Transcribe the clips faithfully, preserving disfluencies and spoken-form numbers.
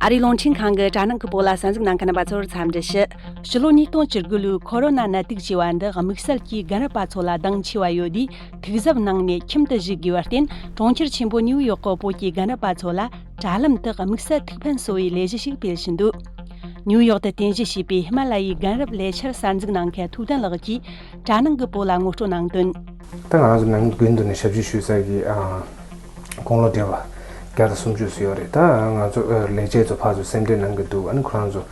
ཨ་རིའི་རླུང་འཕྲིན་ཁང་གི་དྲ་ནང་གི་པོ་ལ་གསན་གཟིགས་གནང་མཁན་རྣམ་པ་ཚོར་འཚམས་འདྲི་ཞུ། ཕྱི་ལོ་ཉིས་སྟོང་བཅུ་དགུ་ལོའི་ཁོ་རོ་ན་ནད་དུག་ཅེས་པ་འདི་དམིགས་བསལ་གྱིས་རྒན་རབས་པ་ཚོ་ལ་འདང་ཆེ་བ་ཡོད་དུས། ཐུགས་གཟབ་གནང་ནས་ཁྱིམ་དུ་བཞུགས་དགོས་པར་བརྟེན། གྲོང་ཁྱེར་ཆེན་པོ་ནིའུ་ཡོག་གི་བོད་ཀྱི་རྒན་རབས་པ་ཚོ་ལ་དྲ་ལམ་དུ་དམིགས་བསལ་ཐུགས་ཕན་གསོ་བའི་ལས་གཞི་ཞིག་སྤེལ་བཞིན་འདུག་ནིའུ་ཡོག་ཏུ་རྟེན་གཞི་བྱས་པའི་ཧི་མ་ལ་ཡའི་རྒན་རབས་ལས་འཆར་གསར་འཛུགས་གནང་མཁན་ཐུབ་བསྟན་ལགས་ཀྱིས་དྲ་ནང་གི་པོ་ལ་ངོ་སྤྲོད་གནང་དོན། ད་ང་ཚོ་ནང་དགོན་དུ་ནས་ཞབས་ཕྱི་ཞུ་ས་གི་ཨ། དགུང་ལོ་བགྲེས་པ་བརྒྱ་དང་སུམ་ཅུ་ཙམ་ཡོད་རེད། ད་ང་ཚོ་ཨ་ལས་བྱེད་ཚོ་ཕར་ཚུར་སེམས་ཁྲལ་གནང་གི་འདུག་ཨ་ནི་ཁོ་རང་ཚོ་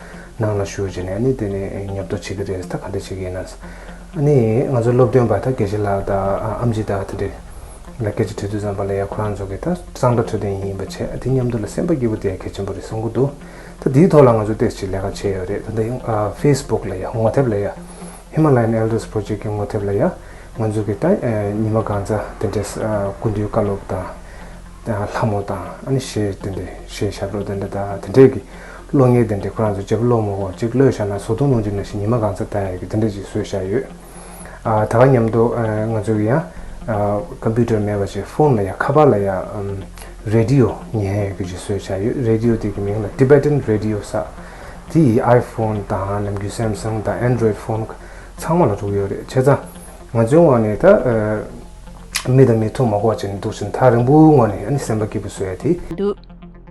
ནང་ལ་བཞུགས་བྱས་ནས་ཨ་ནི་དེ་ནས་ཉོབ་ཏོ་བྱེད་ཀྱི་རེད། ད་ག་འདྲ་བྱེད་ཀྱི་ཡིན་ན། ཨ་ནི་ང་ཚོ་སློབ་སྟོན་པ་ད་དགེ་བཤེས་ལགས་དང་ཨ་ཨེམ་ཆི་དང་དེ་འདྲས་ལ་སྐད་ཆ་དྲི་དུས་ཙམ་པ་ལ་ཡ་ཁོ་རང་ཚོ་གི་ད་གཙང་སྦྲ་འཕྲོད་བསྟེན་ཡིན་པ་བྱས། ཨ་དེ་མཉམ་དུ་ལ་སེམས་པ་སྐྱིད་པོ་དེ་ཡ་གལ་ཆེན་པོ་རེད་གསུང་གི་འདུག་ད་དེའི་ཐོག་ལ་ང་ཚོ་ཏོག་ཙམ་ལས་ཀ་བྱས་ཡོད་རེད། ད་ལྟ་ཡང་ཨ་ཕེ་སི་བུག་ལ་ཡ་ངོ་དེབ་ལ་ཡ། Himalayan Elders Project གི་ངོ་དེབ་ལ་ཡ། ང་ཚོ་གི་ད་ཨ་ཉི་མ་གང་ཚ་དེ་འདྲས་ཨ་སྐུ་མདུན་བཀའ་སློབ་དང་། ད་ལྷ་མོ་དང་ཨ་ནི་གཞས་དེ་འདྲས་གཞས་ཞབས་བྲོ་དེ་འདྲས་དང་དེ་འདྲས་ཀྱི་གློག་བརྙན་དེ་འདྲས་ཁོ་རང་ཚོ་བརྗེ་པོ་གློག་མོ་འོག་ཅིག་གློད་བཞག་ན་བཟོ་ཐུང་ནང་ཅིག་ནང་བཞིན་ཉི་མ་གང་ཚ་ལྟ་ཡ་གི་དེ་འདྲས་ཅིག་བཟོས་བཞག་ཡོད། ཨ་ད་ག་མཉམ་དུ་ཨ་ང་ཚོ་གི་ཡང་ཨ་ཀམ་པུ་ཊར་མེད་པ་ཅིག་ཕོན་ལ་ཡ་ཁ་པར་ལ་ཡ་ཨམ་རེ་ཌི་ཡོ་ཉན་ཡ་གི་ཅིག་བཟོས་བཞག་ཡོད། རེ་ཌི་ཡོ་དེ་གི་མིང་ལ་Tibetan Radio ཟེར། དེ་ཡི་ཨའི་ཕོན་དང་ནམ་རྒྱུན་སེམ་སང་དང་ཨན་ཌོ་རོ་ཡིཌ་ཕོན་ཚང་མ་ལ་འགྲོ་གི་ཡོད་རེད། བྱས་ཙང་ང་ཚོའི་ངོས་ནས་ད་ཨ་མི་དང་མི་ཐུག་མ་དགོས་བྱས་ནས་འདུག་ཕྱིན་ཐག་རིང་པོའི་ངོས་ནས་ཨ་ནི་སེམས་པ་སྐྱིད་པོ་བཟོ་ཡ་དེ་འདུག་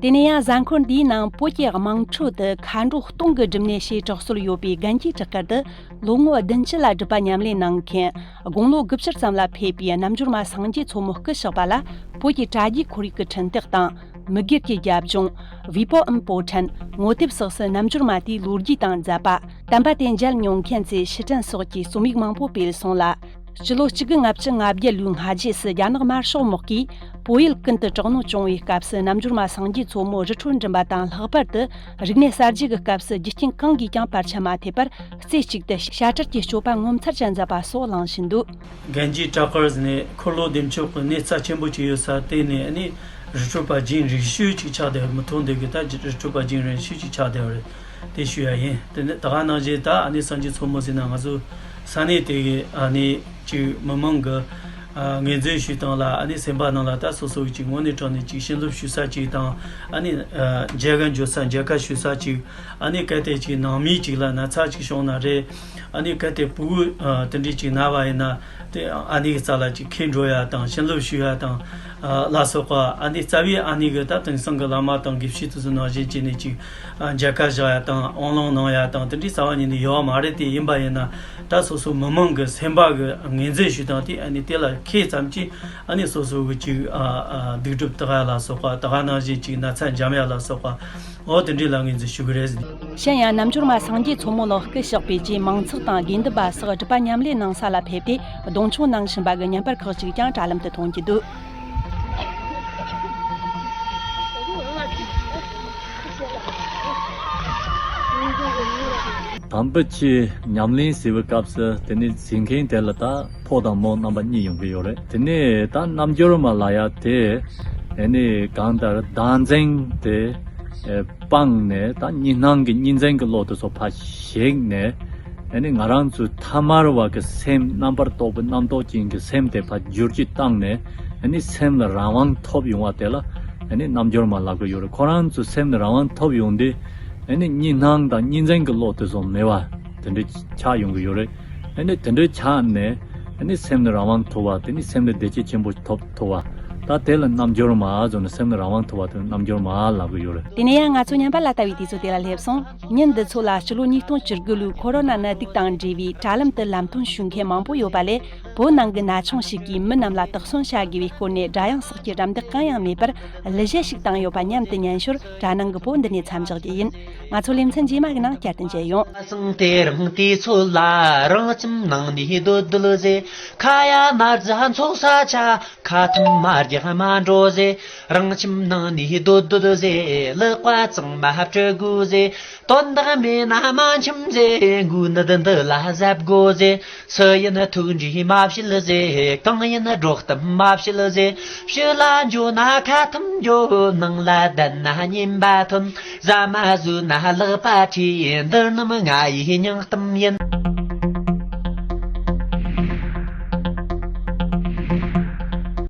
དེ་ནས་ཡང་གཟའ་འཁོར་འདིའི་ནང་བོད་ཀྱི་དམངས་ཁྲོད་དུ་མཁའ་འགྲོ་སྟོང་གི་སྒྲུབ་གནས་ཞེས་གྲགས་སྲོལ་ཡོད་པའི་རྒན་གྱི་བྲག་དཀར་དུ་ལོ་ངོ་བདུན་ཅུ་ལ་སྒྲུབ་པ་ཉམས་ལེན་གནང་མཁན་དགུང་ལོ་དགུ་བཅུ་ཙམ་ལ་ཕེབས་པའི་རྣལ་འབྱོར་མ་སངས་རྒྱས་མཚོ་མོ་སྐུ་གཤེགས་པ་ལ་བོད་ཀྱི་དྲ་རྒྱའི་ཁོར་ཡུག་གི་འཕྲིན་སྟེགས་དང་། མི་སྒེར་གྱི་རྒྱབ་ལྗོངས། བི་པོ་ཨེམ་པོ་ཊན། ངོ་དེབ་སོགས་སུ་རྣལ་འབྱོར་མ་དེའི་ལོ་རྒྱུས་དང་མཛད་པ། བསྟན་པ་དེ་མཇལ་མྱོང་མཁན་ཚོས་ཕྱིར་དྲན་སོགས་ཀྱི་རྩོམ་ཡིག་མང་པོ་སྤེལ་སོང་ལ། སྤྱི་ལོ་གཅིག་དགུ་ལྔ་བཅུ་ང་བརྒྱད་ལོའི་སྔ་རྗེས་སུ་རྒྱ་ནག་དམར་ཤོག་དམག་གིས་བོད་ཡུལ་ཀུན་ཏུ་དྲག་གནོན་བྱུང་བའི་སྐབས་སུ་རྣལ་འབྱོར་མ་སངས་རྒྱས་མཚོ་མོ་རི་ཁྲོད་འགྲིམ་པ་དང་། ལྷག་པར་དུ་རིག་གནས་གསར་བརྗེ་གི་སྐབས་སུ་རྒྱུ་རྐྱེན་གང་གིས་ཀྱང་བར་ཆད་མ་ཐེབས་པར་རྩེ་གཅིག་ཏུ་དཔྱ་ཁྲལ་གྱི་སྤྱོད་པ་ངོ་མཚར་ཅན་མཛད་པ་སོགས་གླེང་བཞིན་འདུག་རྒན་གྱི་བྲག་དཀར་ཟེར་ནས་འཁོར་ལོ་བདེ་མཆོག་གི་གནས་རྩ་ཆེན་པོ་ཅིག་ཡོད་ས་དེ་ནས་ཨ་ནི་རི་ཁྲོད་པ་རྒྱུན་རིང་ཤོས་ཅིག་ཆགས་བསྡད་ཡོད། མུ་ཐུང་དེ་གི་ད་རི་ཁྲོད་པ་རྒྱུན་རིང་ཤོས་ཅིག་ཆགས་བསྡད་ཡོད་རེད། དེ་ཞུ་ཡ་ཡིན། དེ་ནས་ད་ག་ནང་བཞིན་ད་ཨ་ནི་སངས་རྒྱས་མཚོ་མོ་ཟེར་ན་ང་ཚོ་ས་གནས་དེ་གི་ཨ་ནི་ཅིག་མི་མང་གི་ཨ་ངོས་འཛིན་ཞུས་སྟངས་ལ་ཨ་ནི་སེམས་པ་ནང་ལ་ད་སོ་སོ་གི་ཅིག་དངོས་གནས་དྲང་གནས་ཅིག་བྱིན་རླབས་ཞུ་ས་ཅིག་དང་། ཨ་ནི་ཨ་མཇལ་ག་འགྱོ་ས་མཇལ་ཁ་ཞུ་ས་ཅིག་ཨ་ནི་གལ་ཏེ་ཅིག་ནང་མི་ཅིག་ལ་ན་ཚ་ཅིག་བྱུང་ན་རེད། ཨ་ནི་གལ་ཏེ་ཕྲུ་གུ་ཨ་དེ་འདྲས་ཅིག་ན་བ་ཡིན་ན་དེ་ཨ་ནི་གི་རྩ་ལ་ཅིག་ཁྱེར་འགྲོ་ཡ་དང་བྱིན་རླབས་ཞུ་ཡ་དང་ཨ་ལ་སོགས་པ། ཨ་ནི་རྩ་བའི་ཨ་ནི་གི་ད་དེང་སང་གི་བླ་མ་དང་དགེ་བཤེས་དེ་ཚོ་ནང་བཞིན་བྱས་ནས་ཅིག་ཨ་མཇལ་ཁ་བཞག་ཡ་དང་དབང་ལུང་གནང་ཡ་དང་དེ་འདྲས་རྩ་བ་ཉིད་ནས་ཡོད་མ་རེད། དེ་ཡིན་པ་ཡིན་ན་ད་སོ་སོ་མི་མང་གི་སེམས་པ་གི་ངོས་འཛིན་ཞུ་སྟངས་དེ་ཨ་ནི་དེ་ལ་མཁས་ཙམ་གྱིས་ཨ་ནི་སོ་སོ་གི་ཅིག་ཨ་ཨ་སྡིག་སྒྲིབ་དག་ཡ་ལ་སོགས་པ། ད་ག་ནང་བཞིན་ཅིག་ན་ཚ་འཇམ་ཡ་ལ་སོགས་པ། འོ་དེ་འདྲའི་ལ་ངོས་འཛིན་ཞུ་གི་རེད། གཞན་ཡང་རྣལ་འབྱོར་མ་སངས་རྒྱས་མཚོ་མོ་ལགས་སྐུ་གཤེགས་པའི་རྗེས་མང་ཚོགས་དང་དགེ་འདུན་པ་སོགས་སྒྲུབ་པ་ཉམས་ལེན་གནང་ས་ལ་ཕེབས་ཏེ་གདུང་མཆོང་གནང་བཞིན་པ་གི་བརྙན་པར་ཁག་ཅིག་ཀྱང་དྲ་ལམ་དུ་མཐོང་རྒྱུ་འདུག་དམ་པའི་ཆོས་ཉམས་ལེན་ཟེར་བའི་སྐབས་སུ་དེ་ནི་གཟིགས་མཁན་དེ་ལ་ད་ཕོ་དང་མོ་རྣམ་པ་གཉིས་ཡོང་གི་ཡོད་རེད། དེ་ནས་ད་རྣལ་འབྱོར་མ་ལབ་ཡ་དེ་ཨ་ནི་གང་ལྟར་བདག་འཛིན་དེ་ཨེ་སྤངས་ནས་ད་གཉིས་སྣང་གི་གཉིས་འཛིན་གྱི་བློ་དེ་ཚོ་ཕར་ཞིག་ནས་ཨ་ནི་ང་རང་ཚོའི་ཐ་མལ་བ་གི་སེམས་རྣམ་པར་རྟོག་པའི་རྣམ་རྟོག་ཅན་གྱི་སེམས་དེ་ཕར་བསྒྱུར་བཅོས་བཏང་ནས་ཨ་ནི་སེམས་ལ་རང་དབང་ཐོབ་ཡོང་བ་དེ་ལ་ཨ་ནི་རྣལ་འབྱོར་མ་ལབ་ཀྱི་ཡོད་རེད། ཁོ་རང་ཚོའི་སེམས་ལ་རང་དབང་ཐོབ་ཡོང་དུས་ཨ་ནི་གཉིས་སྣང་དང་གཉིས་འཛིན་གྱི་བློ་དེ་ཚོ་མེད་པ་དེ་འདྲ་ཆགས་ཡོང་གི་ཡོད་རེད། ཨ་ནི་དེ་འདྲའི་ཆ་ནས་ཨ་ནི་སེམས་ནི་རང་དབང་ཐོབ་པ་དེ་ནི་སེམས་ནི་བདེ་སྐྱིད་ཆེན་པོ་ཐོབ་ཐུབ་པ། ད་དེ་ལ་རྣལ་འབྱོར་མ་ཟེར་ནས་སེམས་ནི་རང་དབང་ཐོབ་པ་དེ་རྣལ་འབྱོར་མ་ལབ་ཀྱི་ཡོད་རེད། དེ་ནས་ཡང་ང་ཚོ་བརྙན་པར་ལ་ལྟ་བའི་དུས་ཚོད་དེ་ལ་སླེབས་སོང་། ཉིན་འདི་ཚོ་ལ་སྤྱི་ལོ་ཉིས་སྟོང་བཅུ་དགུ་ལོའི་ཁོ་རོ་ན་ནད་དུག་དང་འབྲེལ་བའི་དྲ་ལམ་དུ་ལམ་སྟོན་ཞུ་མཁན་མང་པོ་ཡོད་པ་ལས། བོད་ནང་གི་ན་ཆུང་ཞིག་གིས་མི་རྣམས་ལ་དག་གསོན་བྱ་དགོས་པའི་སྐོར་ནས་སྒྲ་དབྱངས་སོགས་ཀྱི་རམ་འདེགས་གང་ཡང་མེད་པར། གླུ་གཞས་ཤིག་བཏང་ཡོད་པ་མཉམ་དུ་ཉན་ཞོར་དྲ་ནང་གི་པོ་འདི་ནས་མཚམས་འཇོག་རྒྱུ་ཡིན། ང་ཚོ་ལེ་ཚན་རྗེས་མ་གི་ནང་བསྐྱར་དུ་མཇལ་ཡོང་། སང་དེ་རིང་དུས་ཚོད་ལ་རང་ཁྱིམ་ནང་ནས་སྡོད་སྡོད་ཟེ། ཁ་ཡ་ན་རྫ་ཚོགས་ས་ཆ་ཁ་ཐུམ་མ་རྒྱག་མ་འགྲོ་ཟེ། རང་ཁྱིམ་ནང་ནས་སྡོད་སྡོད་ཟེ། ལག་པ་གཙང་མ་བཀྲུ་དགོས་ཟེ། དོན་དག་མེད་ན་མ་འཆམ་ཟེ། མགོ་ནད་འདི་ལ་གཟབ་དགོས་ཟེ། སུ་ཡིན་ཐུགས་འདྲིས་མ་བྱེད་ཟེ། གང་ཡིན་འགྲོགས་གཏམ་མ་བྱེད་ཟེ། ཕྱི་ལ་འགྱོ་ན་ཁ་ཐུམ་འགྱོ། ནང་ལ་བསྡད་ན་རྔན་པ་ཐོན། ཟ་མ་ཟོས་ན་ལག་པ་འཁྲུ། འདི་རྣམས་ང་ཡི་སྙིང་གཏམ་ཡིན།